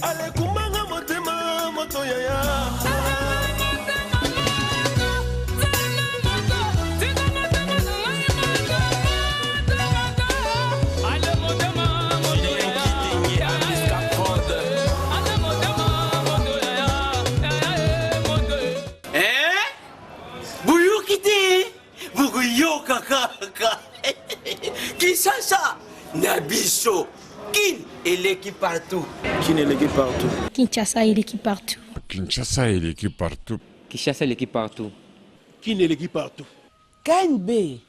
Alekumbanga motema moto yaya. Eh? Boyoki te bokoyoka kaka Kinshasa na biso Kin eleki partout. Kin eleki partout. Kinshasa eleki partout. Kinshasa eleki partout. Kinshasa eleki partout. Kin eleki partout. KNB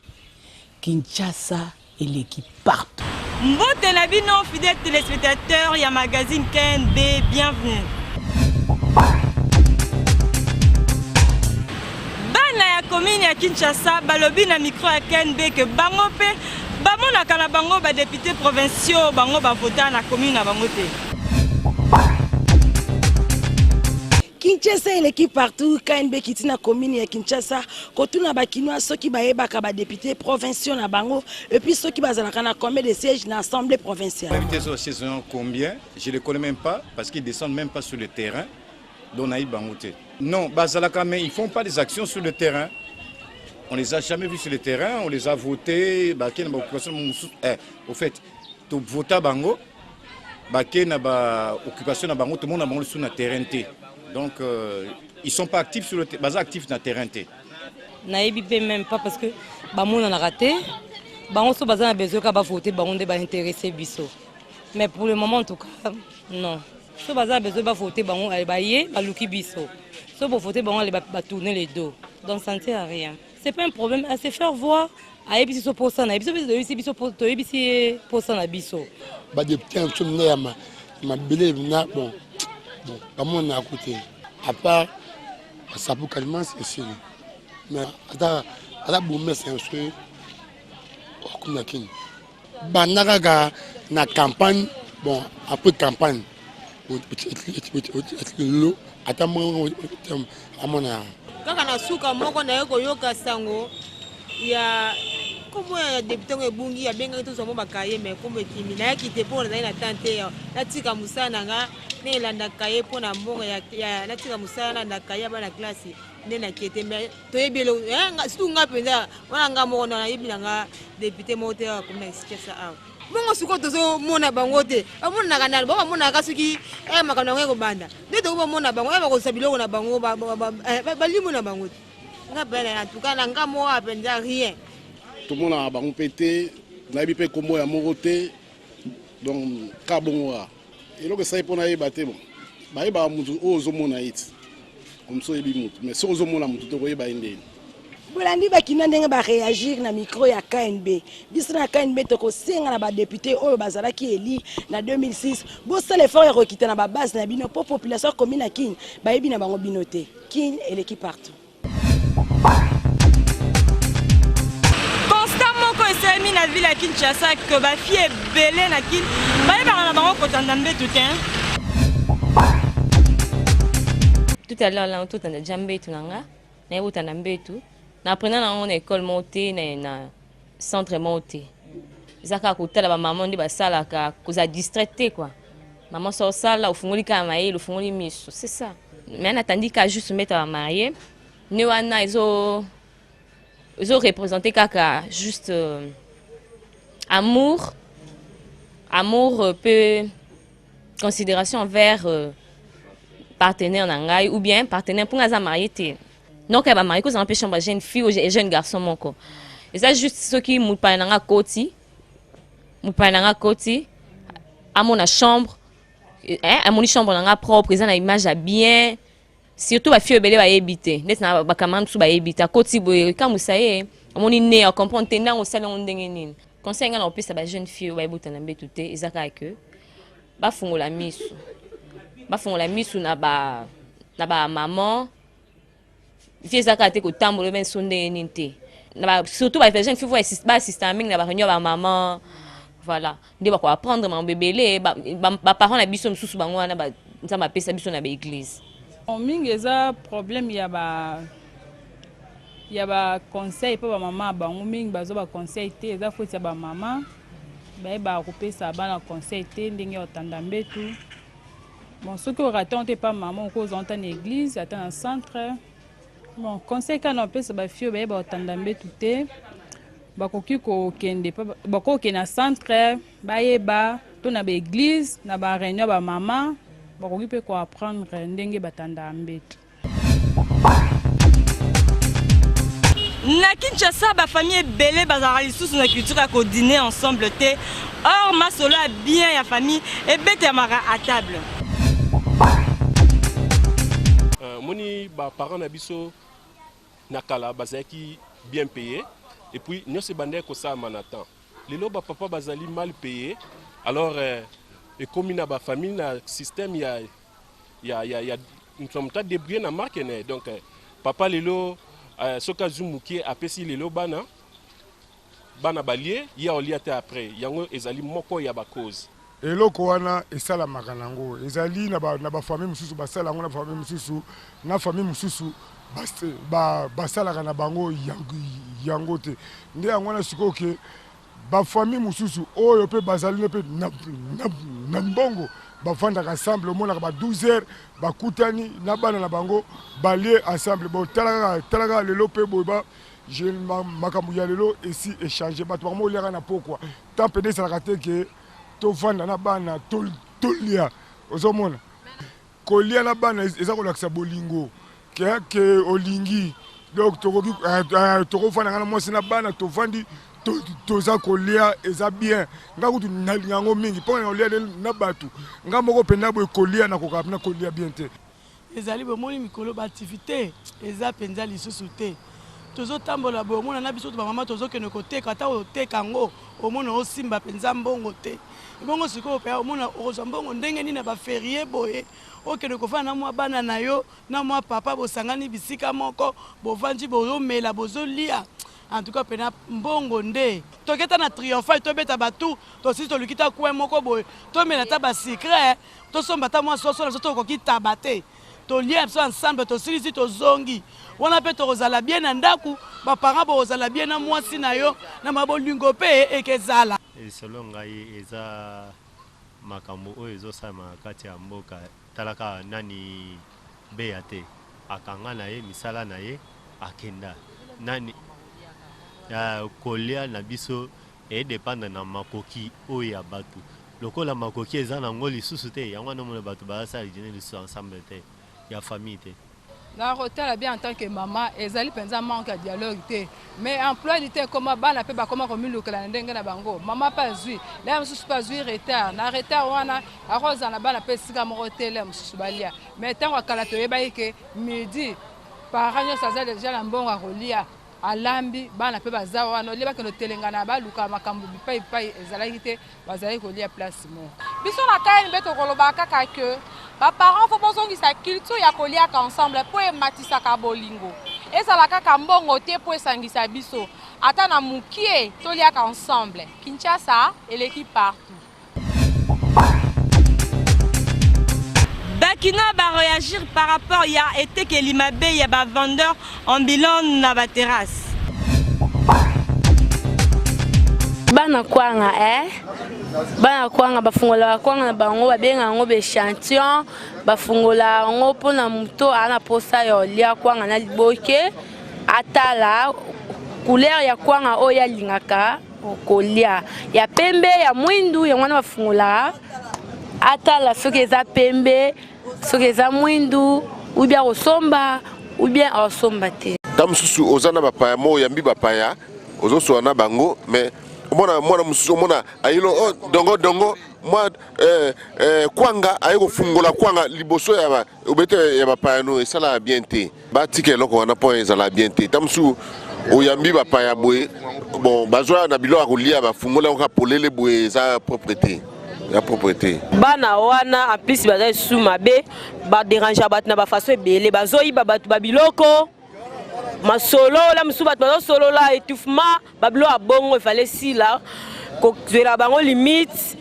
Kinshasa eleki partout. Mbote na bino fidèle téléspectateur ya magazine KNB, bienvenue. Bana ya commune ya Kinshasa balobi na micro ya KNB que bango pe bamonaka na bango ba députés provinciaux bango bavota na commune na bango te. Kinshasa eleki partout. KNB kiti na commune ya Kinshasa kotuna ba Kinois soki bayebaka ba députés provinciaux na bango et puis soki bazalaka na combien de sièges na assemblée provinciale. Députés sont combien? Je les connais même pas parce qu'ils descendent même pas sur le terrain. Donc nayebi bango te. Non, bazalaka mais ils font pas des actions sur le terrain. On les a jamais vus sur le terrain, on les a votés, bakei na ba occupation mosusu. Eh, au fait, to vota bango, bakei na ba occupation na bango, tout le monde na bango sur na terrain te. Donc ils sont pas actifs sur le terrain, baza actifs na terrain te. Nayebi pe même pas parce que bamonanaka te. Bango so baza na besoin ka ba voter bango nde ba intéresser biso. Mais pour le moment en tout cas, non. So baza na besoin ba voter bango, allez, ba ye, baluki biso. So bo voter bango, allez, ba tourner les dos. Donc ça ne sert à rien. C'est pas un problème à se faire voir. Ayebisi so posa na biso, biso toyebisi biso po, toyebisi ye posa na biso. Ba député na biso nde ya mabele na bon, bon, bamona na côté. À part Sapu Kalimans esili. Mais ata ata bourgmestre na biso okuna kini. Banda kaka na campagne, bon, après campagne, lelo ata moko amona. Kaka na suka moko naye koyoka sango ya kombo ya député ngo ebungi, abengaki tozwa mo bakaye, mais kombo ekimi. Nayaki te mpo nazali na temps te, natika mosala na nga nde elandaka ye mpo na mbongo ya natika mosala nalandaka ye ya bana classe nde nakie te. Mais toyebi eloko, surtout nga mpenza wana nga moko na nayebi na nga député moko te akomi na Kinshasa awa. Bongo sikoyo tozomona bango te, bamonanaka nano, bango bamonanaka soki makambo yango ekobanda nde tokoki bomona bango, bakozwa biloko na bango, balimo na bango te. Nga pene en tout cas na nga moko awa mpenza rien. Tomonaka bango mpe te, nayebi mpe kombo ya moko te, donc ka bongo kaka. Eloko esali mpo nayeba te, bon, bayebaka motu oyo ozomona ye ti comme ça oyebi motu, mais soki ozomona motu te okoyeba ye ndeni. Bolandi bakina ndenge ba réagir na micro ya KNB. Biso na KNB tokosenga na ba député oyo bazalaki eli na 2006 bosala effort ya kokita na ba base na bino po population commune ya Kin bayebi na bango bino te. Kin eleki partout. Constat moko esalemi na ville ya Kinshasa que ba filles ebele na Kin bayebaka na bango kotanda mbetu te. Tout à l'heure là, totanda déjà mbetu na nga, nayebi kotanda mbetu. Na apprena na yango na école moko te, na centre moko te. Eza kaka kotala ba mama nde basalaka, kozala distrait te quoi. Mama so osala, ofungoli kaka mayele, ofungoli miso, c'est ça. Mais natandi kaka juste mbeto ya bamarie nde wana ezo représenter kaka juste amour, amour pe considération envers partenaire na ngai ou bien partenaire mpo ngai aza marié te. Donc ya bamarie kozala mpe chambre ya jeune fille ou jeune garçon moko. Eza juste soki mopaya na nga akoti, mopaya na nga akoti amona chambre, amoni chambre na nga propre, eza na image ya bien. Surtout ba fille ebele bayebi te, neti na ba camarade mosusu bayebi te, akoti boye ekamwisa ye, amoni ne a comprendre te ndango osali yango ndenge nini. Conseil nga na kopesa ba jeune fille oyo bayebi kotanda mbetu te eza kaka ke bafungola misu, bafungola misu na ba maman. Vie eza kaka te kotambola oyo so ndenge nini te. Na ba, surtout ba jeune fille ba assistaka mingi na ba réunion ya ba maman, voilà nde bako apprendre makambo ebele. Ba parents na biso mosusu bango wana Nzambe apesa biso na ba église. Bon, mingi eza problème ya ba conseil mpo ba mama bango mingi bazwa ba conseil te, eza faute ya ba mama bayebaka kopesa bana conseil te ndenge ya kotanda mbetu. Bon, soki orate yango te epa mama, okozwa ata na église, ata na centre. Bon, conseil kaka na opesa bafille oyo bayeba kotanda mbetu te, bakoki kokende, bakoki kokende na centre bayeba, to na baeglise, na bareunion ya bamama, bakoki mpe koapprendre ndenge batandaka mbetu. Na Kinshasa, bafamille ebele bazalaka lisusu na culture ya kodine ensemble te. Or masolo ya bien ya famille ebetamaka à table. Omoni baparent na biso na kala bazalaki bien payé, et puis nyonso ebandaki kosalama na temps. Lelo bapapa bazali mal payé, alors ekomi na bafamille na système ya ya ya ya moto na moto adébrouille na marke na ye. Donc papa lelo, soki azwi moke, apesi lelo bana, bana balie, ye aolia te. Après yango ezali moko ya bacause. Eloko wana esalamaka nango, ezali na bafamille mosusu basala yango, na famille mosusu, na famille mosusu basalaka na bango yango te. Nde yango wana sikoyo ke bafamille mosusu oyo mpe bazali mpe na mbongo bavandaka ensemble, omonaka ba 12 heures bakutani na bana na bango, balie ensemble. Bon, tala kaka, tala kaka lelo mpe boye ba makambo ya lelo esi échange, bato bango oliaka na pokwa temps pene ezalaka te ke tovanda na bana tolia. Ozomona, kolia na bana eza kolakisa bolingo ke olingi. Donc tokoki tokovanda nga na mwasi na bana, tovandi, toza kolia, eza bien. Nga kutu nalinga yango mingi mpo na kolia na bato. Nga moko mpenza boye kolia, nakoka mpena kolia bien te. Ezali bomoni mikolo baactivité eza mpenza lisusu te. Tozotambola boye, omona na biso to bamama tozokende koteka, ata oteka yango, omona osimba mpenza mbongo te. Ebongo sikoyo mpe omona okozwa mbongo ndenge nini na baférié boye, okende kofanda na mwa bana na yo na mwa papa, bosangani bisika moko, bovandi, bozomela, bozolia. En tout cas mpena mbongo nde toketa na triomphal, tobeta batu, tosisi, toluki ta coin moko boye, tomela ata basucre, tosomba ata mwa soso na biso, tokoki taba te, tolia biso ensemble, tosilisi, tozongi wana mpe tokozala bien na ndako. Baparent bokozala bien na mwasi na yo na mabolingo mpe ekezala. Solo ngai eza makambo oyo ezosalema na kati ya mboka. Talaka nani beya te akanga na ye misala na ye, akenda nani kolia na biso edépendre na makoki oyo ya bato. Lokola makoki eza nango lisusu te, yango wana omona bato bazasala dîner lisusu ensemble te ya famille te. Na kotala bien, en tant que mama, ezali mpenza manque ya dialogue te, mais emploi du temps ekoma, bana mpe bakoma komilukela na ndenge na bango. Mama mpe azwi lea mosusu, mpe azwi retard na retard wana, akozala na bana mpe esika moko te, lea mosusu balia. Mais ntango ya kala toyebaki ke midi parent nyonso aza deja na mbongo ya kolia, alambi, bana mpe baza wana olie, bakende otelengana, baluka makambo bipai bipai ezalaki te, bazalaki kolia place moko. Biso na KNB tokoloba kaka ke baparent fo bozongisa culture ya koliaka ensemble mpo ematisaka bolingo. Ezala kaka mbongo te mpo esangisa biso, ata na mokie toliaka ensemble. Kinshasa eleki partout. Bakinois baréagir par rapport ya etekeli mabe ya bavendeur ambulant na baterrasse. Bana kwanga, bana kwanga bafungola kwanga na bango, babenga yango baéchantillon. Bafungola yango mpona moto aa na posa ya olia kwanga na liboke, atala couleur ya kwanga oyo alingaka kolia, ya pembe, ya mwindu. Yango wana bafungolaka, atala soki eza pembe, soki eza mwindu, ou bien kosomba ou bien osomba te. Ta mosusu oza na bapaya mo, oyambi bapaya, ozosola na bango, mais omona mwana mosusu, omona ayilo, oh, dongo dongo mwa kwanga, aye kofungola kwanga liboso ya obete ya bapaya. No, esalaka bien te. Batika eloko wana mpo ezala bien te. Ta mosusu oyambi bapaya boye, bon, bazwa na biloko ya kolia, bafungola yango kaka polele boye, eza propre te, ya propre te. Bana wana en plus baza lisusu mabe, baderange bato na bafaçon ebele, bazoyiba bato babiloko, masolo la mosusu bato bazosolola, étouffement, babilo ya bongo. Efale sila kozwela bango limite.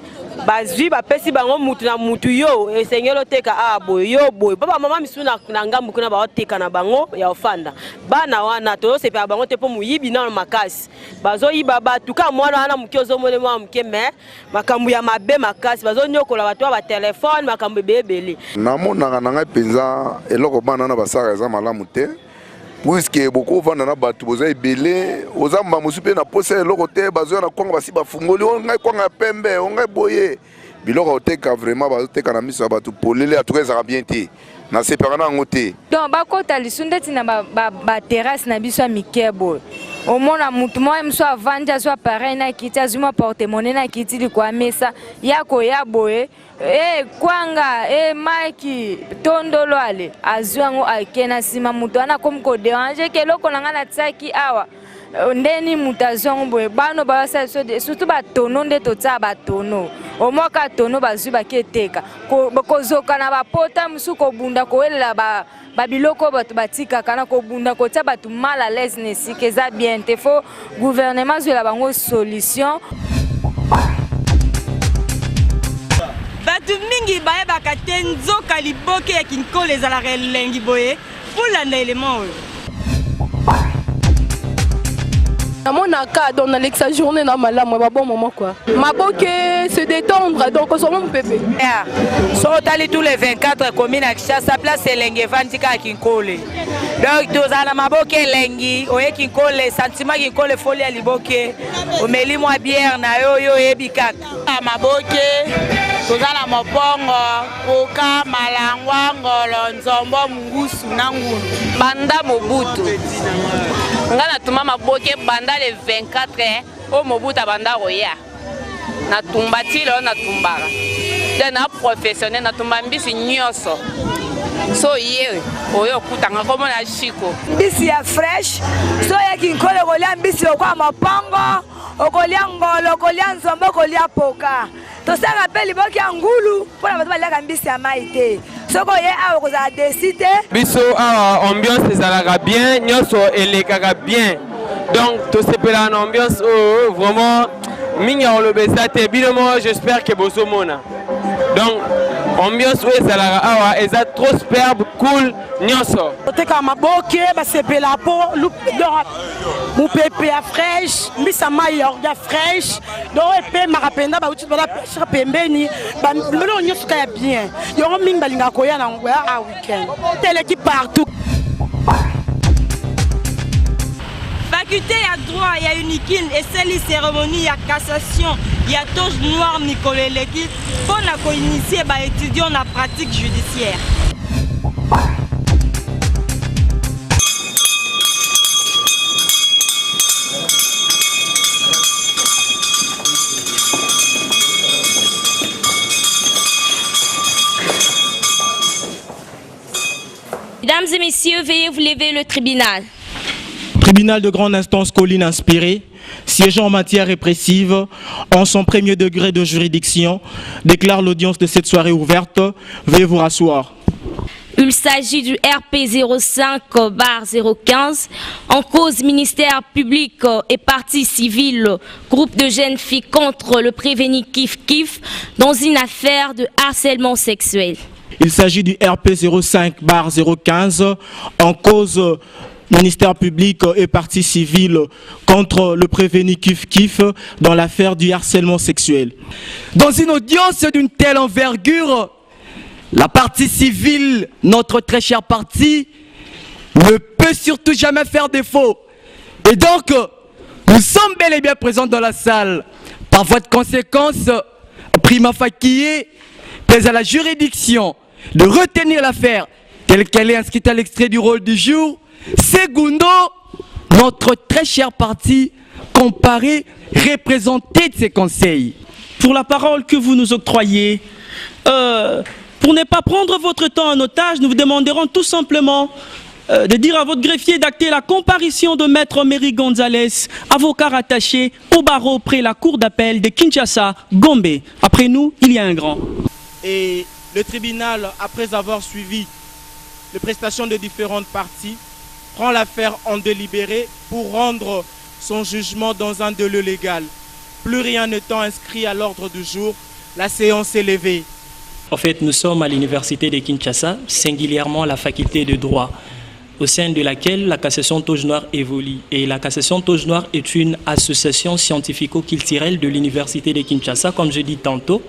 Bazwi bapesi bango mutu na mutu, yo esengeli oteka awa boye, yo boye. Mpo bamama misusu na, na ngambu kuna baoteka na bango ya ofanda. Bana wana tozosepela bango te mpo moyibi nano makasi, bazoyiba bato kaka mwana wana moke ozomona mwana moke, mais makambo ya mabe makasi, bazonyokola bato ya batelefone, makambo ebele ebele. Namonaka na ngai mpenza eloko bana wana basalaka eza malamu te, puiske bokovanda na bato boza ebele, oza mbala mosusu mpe na posa ya eloko te, bazoya na kwanga basi bafungoli o ngai kwanga ya pembe, o ngai boye biloko ya koteka, vraiment bazoteka na miso ya bato polele. Atuka ezalaka bien te, nasepelaka na yango te. Donc bakota lisu ndeti na baterrasse ba, ba na biso ya mike boye, omona motu moko mosu avandi, azwi appareil na kiti, azwi mwa porte monnaie na kiti likwa mesa ya koya boye, e kwanga, e maki tondolo, ale azwi yango, ake na nsima. Moto wana akomi koderange ke eloko na ngai natiaki awa ndeni moto azwi yango boye. Bano basala biso surtout batono nde totia batono, omwaka tono bazwi baki eteka, kozoka na bapota mosusu, kobunda, kowelela babiloko oyo bato batikaka na kobunda, kotia bato mal à l'aise na esika eza bien te. Faut gouvernement azwela bango solution. Bato mingi bayebaka te nzoka liboke ya kinkole ezalaka elengi boye. Bolanda elema oyo. Namonaka, donc nalekisa journée na malamu ya babon moment quoi, maboke se détendre, donc ozwama mopepe. Soki otali tous les 24 commune ya Kinshasa, place elengi evandi kaka Kinkole. Donc tozala na maboke elengi, oye Kinkole, sentiment Kinkole, foli ya liboke, omeli mwa bière na yo, yo oyebi kaka maboke. Toza na mopongo, koka, malangwa, ngolo, nzombo, mungusu na ngulu. Banda Mobutu, nga natuma maboke banda le 24 oyo Mobutu abanda koya, natumba ti lelo natumbaka te, na professionnel natumba mbisi nyonso. So ye oyo okutanga komona Shiko. Mbisi ya fresh, so oyaki Nkolo okolia mbisi lokola mopongo, okolia ngolo, okolia nzombo, okolia poka. Tosalaka mpe liboki ya ngulu mpo na bato baliaka mbisi ya mai te. Soki oye awa okozala desi te. Biso awa ambiance ezalaka bien, nyonso elekaka bien, donc tosepelaka na ambiance oyo. Vraiment mingi ya koloba eza te, bino moko j'espère ke bozomona. Donc ambiance oyo ezalaka awa eza trop superbe, cool nyonso. Otekaka maboke, basepela mpo mopepe ya fraîche, mbisa mai ya fraîche, donc epemaka mpenza. Bauti bala pêche pembeni, biloko nyonso ka ya bien, yango mingi balingaka koya na yango ya weekend, teleki partout. Faculté ya droit ya Unikin esali cérémonie ya cassation ya toge noire mikolo eleki mpo na koinitie baétudiant na pratique judiciaire. Mesdames et messieurs, veuillez vous lever le tribunal. Tribunal de grande instance Colline inspirée, siégeant en matière répressive, en son premier degré de juridiction, déclare l'audience de cette soirée ouverte. Veuillez vous rasseoir. Il s'agit du RP 05 bar 015 en cause ministère public et partie civile, groupe de jeunes filles contre le prévenu Kif Kif dans une affaire de harcèlement sexuel. Il s'agit du RP 05 bar 015 en cause ministère public et partie civile contre le prévenu Kif Kif dans l'affaire du harcèlement sexuel. Dans une audience d'une telle envergure, la partie civile, notre très chère partie, ne peut surtout jamais faire défaut. Et donc, nous sommes bel et bien présents dans la salle. Par voie de conséquence, prima facie pèse à la juridiction de retenir l'affaire telle qu'elle est inscrite à l'extrait du rôle du jour. Segundo, notre très chère partie comparée, représentée de ses conseils. Pour la parole que vous nous octroyez, pour ne pas prendre votre temps en otage, nous vous demanderons tout simplement de dire à votre greffier d'acter la comparution de Maître Mary Gonzalez, avocat rattaché au barreau près la cour d'appel de Kinshasa, Gombe. Après nous, il y a un grand. Et le tribunal, après avoir suivi les prestations de différentes parties, prend l'affaire en délibéré pour rendre son jugement dans un délai légal. Plus rien n'étant inscrit à l'ordre du jour, La séance est levée. En fait, nous sommes à l'université de Kinshasa, singulièrement à la faculté de droit, au sein de laquelle la Cassation Toge Noire évolue. Et la Cassation Toge Noire est une association scientifico-culturelle de l'université de Kinshasa, comme je dis tantôt,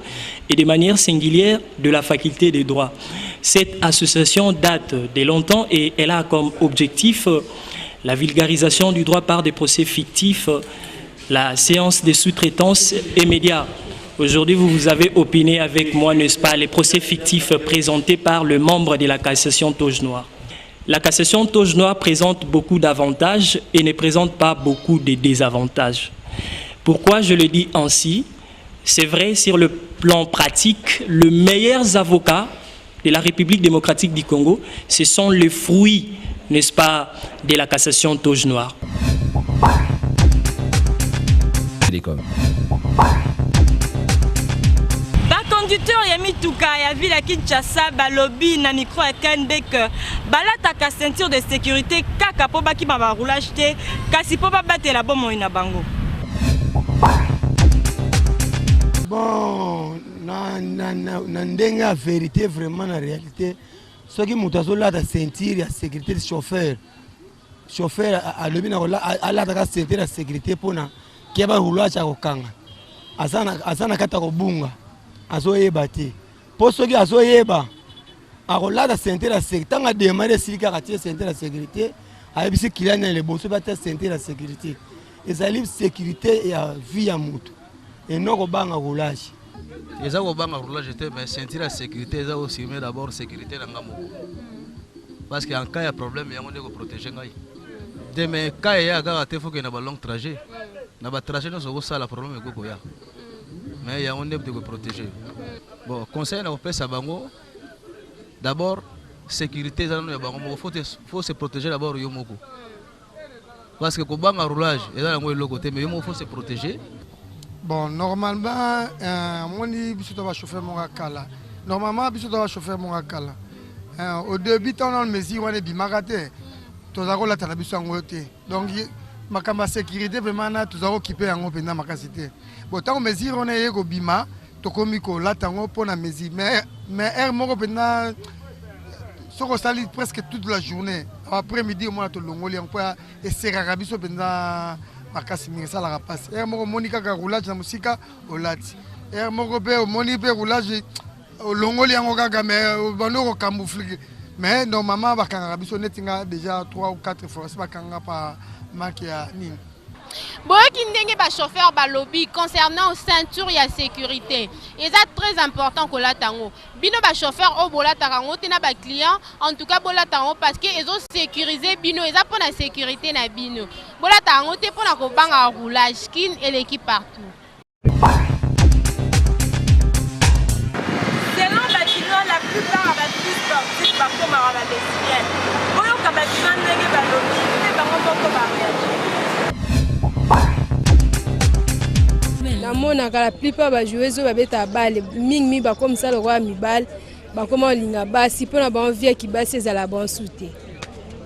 et de manière singulière de la faculté de droit. Cette association date de longtemps et elle a comme objectif la vulgarisation du droit par des procès fictifs, la séance des sous-traitances et médias. Aujourd'hui, vous vous avez opiné avec moi, n'est-ce pas, les procès fictifs présentés par le membre de la Cassation Toge Noire. La Cassation Toge Noire présente beaucoup d'avantages et ne présente pas beaucoup de désavantages. Pourquoi je le dis ainsi C'est vrai, sur le plan pratique, les meilleurs avocats de la République démocratique du Congo, ce sont les fruits, n'est-ce pas, de la Cassation Toge Noire. Télécom. Baconducteur ya mituka ya ville ya Kinshasa balobi na micro ya KNB que balataka ceinture de sécurité kaka mpo bakima ba roulage te kasi mpo babatela bomoi na bango. Bon, na, na, na, na ndenge ya verité vraiment na réalité soki moto azolata ceinture ya sécurité chauffeur chauffeur alobi na alataka ceinture ya sécurité mpona keba roulage akokanga aza na kati ya kobunga azoyeba te mpo soki azoyeba akolata ceinture ya sécurité ntango ademare esili kaka atie ceinture ya sécurité ayebisi client na liboso mpe atia ceinture ya sécurité ezali sécurité ya vie ya moto eno kobanga roulage eza kobanga roulage te mais ceinture ya sécurité eza kosime d'abord sécurité na nga moko parce que en cas ya problème yango nde koprotege ngai te mais cas eya kaka te foke na balong trajet na batrajet nyonso okosala problème ekoki koya mais yango nde te koprotege bon conseil na kopesa bango d'abord sécurité eza nano ya bango moko faut, faut se protéger d'abord yo moko parce que kobanga roulage eza yango eloko te mais yo moko faut se protéger bon normalement euh, omoni biso to bachauffeur moko ya kala normalement biso to bachauffeur moko ya kala euh, au début ntango nano mesure wana ebimaka te toza kolata na biso yango te donc makambo ya sécurité vraiment na toza kokipe yango mpenza makasi te bon ntango mesure wana eye kobima tokomi kolata yango mpo na mesure mais mais heure moko mpenza soki osali presque toute la journée après midi omona tolongoli yango mpo esekaka biso mpenza makasi mingi esalaka mpasi heure moko omoni kaka roulage na mosika olati heure moko mpe omoni mpe roulage olongoli yango kaka mais obandi okocamoufle mais normalement bakangaka biso neti nga déjà 3 ou 4 fois si bakangaka pa marke ya nini Boyoki ndenge ba chauffeurs balobi concernant ceinture ya securite. Eza très important kolata yango. Bino ba chauffeurs oyo bolataka yango te na ba clients, en tout cas bolata yango parce que ezo sécuriser bino, eza pona sécurité na bino. Bolata yango te pona kobanga roulage, kin eleki partout. Selon ba kinois la plupart ya ba filles sportives bakomaka ba lesbiennes. Boyoka ba kinois ndenge balobi mpe bango moko ba reagir. Namonaka la plupart ba joueuses oyo babetaka balle mingi mingi bakomisa lokola mibali bakoma kolinga basi mpo na bango vie ya kibasi ezala bansu te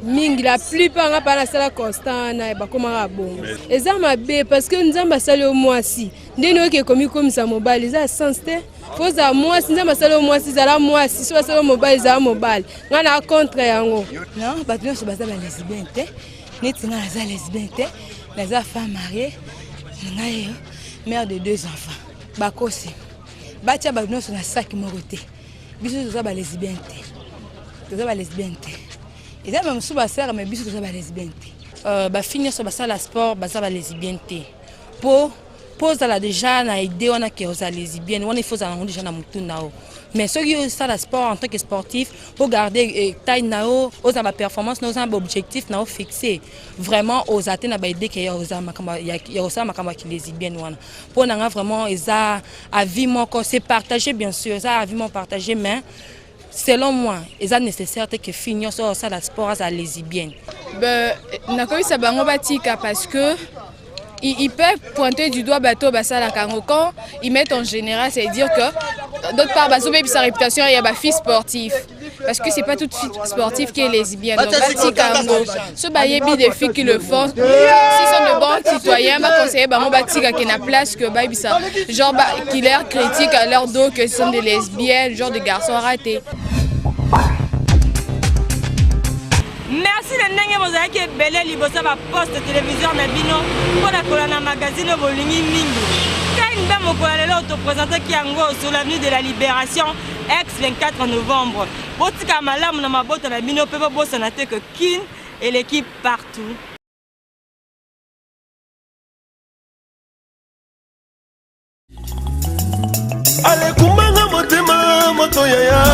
mingi la plupart nga mpa nasala constant wana bakomaka bongo eza mabe parce que nzambe asali yo mwasi ndeni oyoki ekomikomisa mobali eza sens te fo ozala mwasi nzambe asali yo mwasi zala mwasi so asali yo mobali zala mobali ngai na contre yango non bato nyonso baza balesbien te neti ngai naza lesbien te naza femme marie ngai mère de deux enfants bakosi batia bato nyonso na saki moko te biso toza balesbienne te toza balesbienne te eza ba mosusu basalaka me biso toza balesbienne te euh, bafille nyonso basala sport baza balesbienne te mpo mpo ozala déjà na idée wana ke ozala lesbienne wana il faut ozala yango déjà na motu na yo mais soki osala sport en tant que sportif mpo garde eh, taille na yo ozala baperformance na yo oza na baobjectif na yo fixe vraiment ozala te na baidée ke ya kosala makambo ya kilesbienne wana mpo na nga vraiment eza avis moko c'est partagé bien sûr eza avis moko partagé mais selon moi eza nécessaire te que fille nyonso oyo asala sport azala lesbienne nakoyebisa bango batika parce que ils, ils peuvent pointer du doigt bateau basalaka yango quand ils mettent en général c'est dire que d'autre part bazobebisa réputation ya bafille sportif Parce que c'est pas toute fille sportive qui est lesbienne. Donc, batika yango. So bayebi des filles qui le font, s'ils sont de bons citoyens, ba conseiller bango batika ke na place que bayebisa genre ba, qui leur critique à leur dos que ce sont des lesbiennes, genre de garçons ratés. Merci na ndenge bozalaki ebele liboso ya baposte televiseur na bino mpo na kolanda magazine oyo bolingi mingi. KNB mokolo ya lelo topresentaki yango sur l'avenue de la Libération ex 24 novembre. Botika malamu na mabota na bino mpe bobosana te que Kin eleki partout. Alekumbanga motema moto yaya.